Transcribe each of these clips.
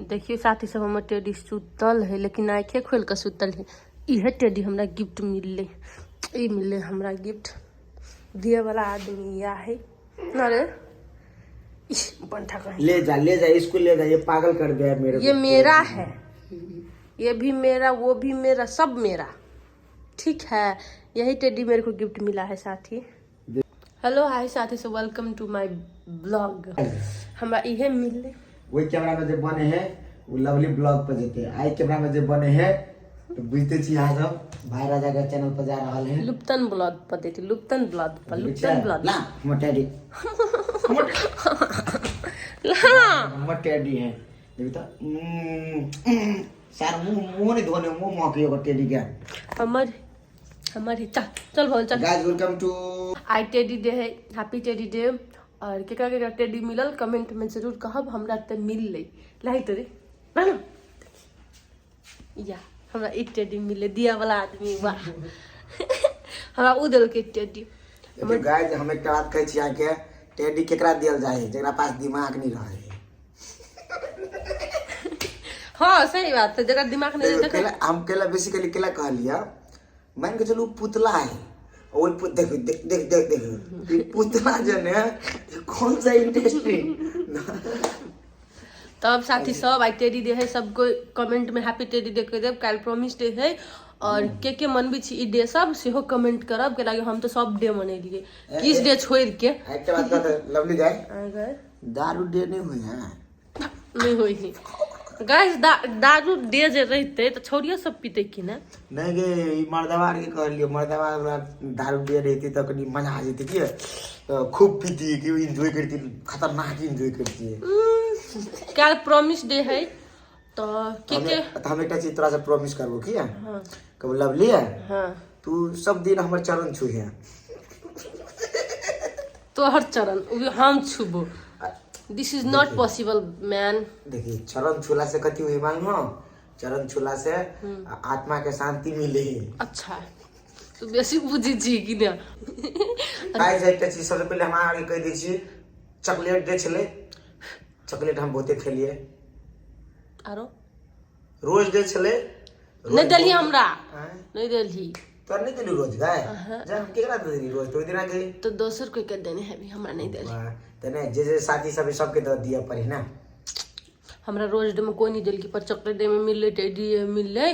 देखियो साथी सब, हमर टेडी सुतल है, लेकिन आँखे खोल के सुतल है। इहे टेडी हमरा गिफ्ट मिलले, ई मिलले हमरा गिफ्ट। दिए वाला आदमी या है ना रे। इस बंठा कहीं। ले जा, ले जा, इसको ले जा, ये पागल कर दिया है मेरे ये को। मेरा है, ये भी मेरा, वो भी मेरा, सब मेरा। ठीक है, यही टेडी मेरे को गिफ्ट मिला है साथी। हेलो हाय साथी सब, welcome to my blog. हमरा इहे मिलले। ओहि कैमरा में जे बने है वो लवली ब्लॉग पर जेते, आई कैमरा में जे बने है तो बुझते छी अहाँ सब भाई राजा के चैनल पर जा रहल है। लुप्तन ब्लॉग पर देती, लुप्तन ब्लॉग पर, लुप्तन ब्लॉग। ला हमर टेडी, हमर टेडी है। देखी तो सार मुंह मुंह नहीं धोने, मुंह महके ओकर टेडी के। हमर हमर ही। चल चल भोल चल। Guys welcome to I teddy day है, हैप्पी टेडी डे। और केकरा केकरा टेडी मिलल कमेंट में जरूर कहब। हमरा तऽ मिललै, लाही तो रे ना ना या हमरा एक टेडी मिललै। दिया वाला आदमी वाह, हमरा उ देलकै टेडी। देखियौ गाइस, हम एकटा बात कहै छी अहाँके, टेडी केकरा दियल जाइ है? जकरा पास दिमाग नहीं रहे है। हाँ, सही बात है, जकरा दिमाग नहीं देखियौ, रहे। केला हम केला बेसिकली केला कहलियै, मान के चलू पुतला है ओहि देखियौ, देख देख देख देखियौ, ई पुतला जे ने कौन सा इंडस्ट्री। तब साथी सब, आइ टेडी डे है, सबको कमेंट में हैप्पी टेडी डे कहि देब। काल्हि प्रॉमिस डे है, और के के मनबै छी ई डे सब सेहो कमेंट करब, कैलाकि हम तऽ सब डे मनेलियै किस डे छोड़ि के। एकटा बात कहते लवली गाय, अगर दारू डे नहीं हुई है? नहि होइ है गाइस, दारू डे जे रहितै तऽ छौड़ियो सब पीतै कि ने? नहीं गे, ई मर्दवा के कहलियो, मर्दवा वाला दारू डे रहती तऽ कनी मजा आ जेती कि तऽ खूब पीती कि एंजॉय करती, खतरनाक एंजॉय करती। काल्हि प्रॉमिस डे है तऽ के के तऽ हम एकटा चीज तोरा से प्रॉमिस करबो की? हाँ। कब लवली है? हाँ। तू सब दिन हमर चरण छुहे। तोहर चरण उ हम छुबो? This is not possible man. देखी, चरण छुला से कथी हुई मालूम हो? चरण छुला से आत्मा के शांति मिले है। अच्छा, तू बेसी बुझै छी कि ने? गाइस, एकटा चीज सबसे पहिले हम अहाँके कहि दै छी, चॉकलेट डे छलै, चॉकलेट हम बहुते खेलियै। आरो? रोज डे छलै। नहि देलही हमरा। आँय? नहि देलही। तोरा नहि देली रोज गाय? जा, हम केकरा दे देली रोज? तो ओहि दिना के तो दोसर कोई के देने हैबी, हमरा नहि देलही। वाह, तऽ नहि, जे जे साथी सब है सबके दऽ दिअ पड़ी ने। हमरा रोज डे में कोई नहीं देलकै, पर चॉकलेट डे में मिललै, टेडी डे मिललै,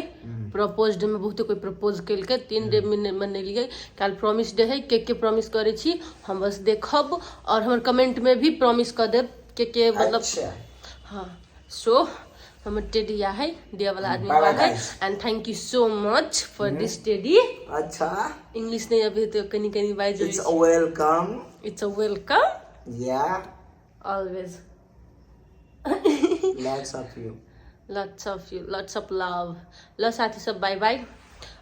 प्रपोज डे में बहुते कोई प्रपोज केलकै। 3 डे मनेलियै। काल्हि प्रॉमिस डे है, के के प्रॉमिस करै छी हम बस देखब, और हमर कमेंट में भी प्रॉमिस कऽ देब के के मतलब। अच्छा। हाँ, सो हमर टेडी या है, दिया वाला आदमी बाय हुआ बाय है। Guys. And thank you so much for this teddy. अच्छा। इंग्लिश नहीं अभी तो कनी कनी बाजि। It's a welcome. It's a welcome. या। Always. Lots of you. Lots of you, lots of love. ल साथी सब, बाय बाय।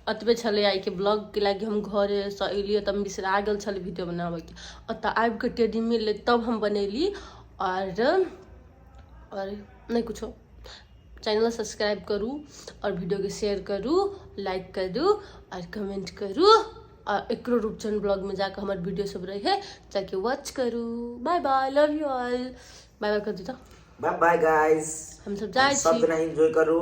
एतबे छलै आइके ब्लॉग के लागि। हम घरेसँ एलियै तऽ बिसरा गेल छलै वीडियो बनाबैके। ओतऽ आबि कऽ टेडी मिललै तब हम बनेली। और नहि कुछो, चैनल सब्सक्राइब करू और वीडियोके शेयर करू, लाइक करू और कमेंट करू, और एकरो रूपचंद ब्लॉगमे जाकऽ हमर वीडियो सब रहै, जाके वॉच करू। Bye bye, love you all. Bye bye कर दू तऽ। बाय बाय गाइस। हम सब जाइ सब छी। दिना एंजॉय करू।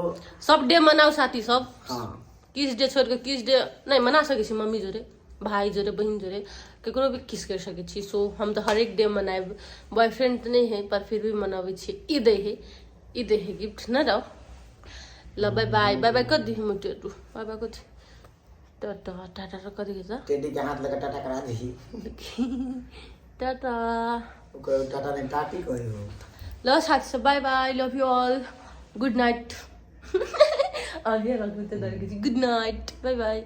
सब डे मनाउ साथी सब। हाँ। किस डे छोड़ि कऽ किस डे नहि मना सकै छी? मम्मी जोरे, भाई जोरे, बहिन जोरे, ककरो भी किस करि सकै छी। सो हम तऽ हरेक डे मनायब। बॉयफ्रेंड तऽ नहि है, पर फिर भी मनाबै छियै। ई दै है, ई दै है गिफ्ट ने रहो। ल बाय बाय, बाय बाय कर दी। हम टेटू बाय बाय कर दी, टाटा टाटा कर दी तऽ। टेडी के हाथ लगा टाटा करा दही। टाटा। ओकर टाटा नहि, टाटी कहियो। ल साथी सब, bye bye, love you all, good night. अभी रखू तऽ good night, bye bye.